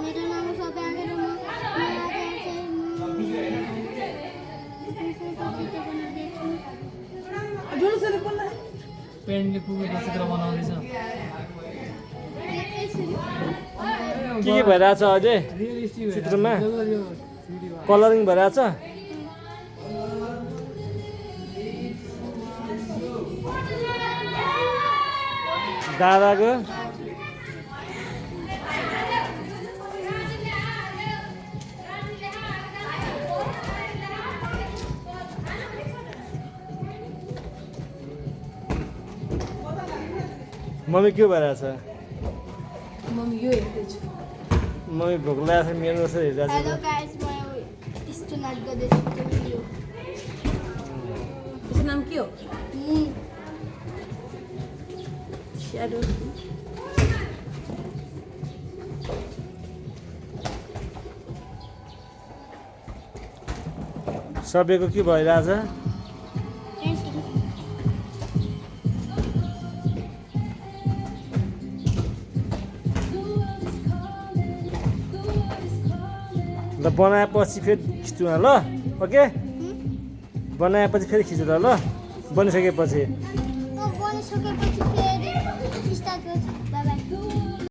मेरो नाम सबै आएर म पेन्टले कुकुरको चित्र बनाउँदैछ के भइरहेछ अहिले रियलिस्टिक चित्रमा कलरिङ भइरहेछ दादाको मम्मी के भइरहेछ मम्मी यो हेर्दैछु मम्मी भोक लागेको छ मेरो जस्तो हेरिरहेछ हेलो गाइस म स्टुडेन्ट गर्दैछु त्यो भिडियो यसको नाम के हो मुन स्याडो सबैको के भइरहेछ पेन्टिङ ल बनाएपछि फेरि खिच्नु न ल ओके बनाएपछि फेरि खिच्नु ल बनिसकेपछि बनिसकेपछि फेरि स्टार्ट गर्छु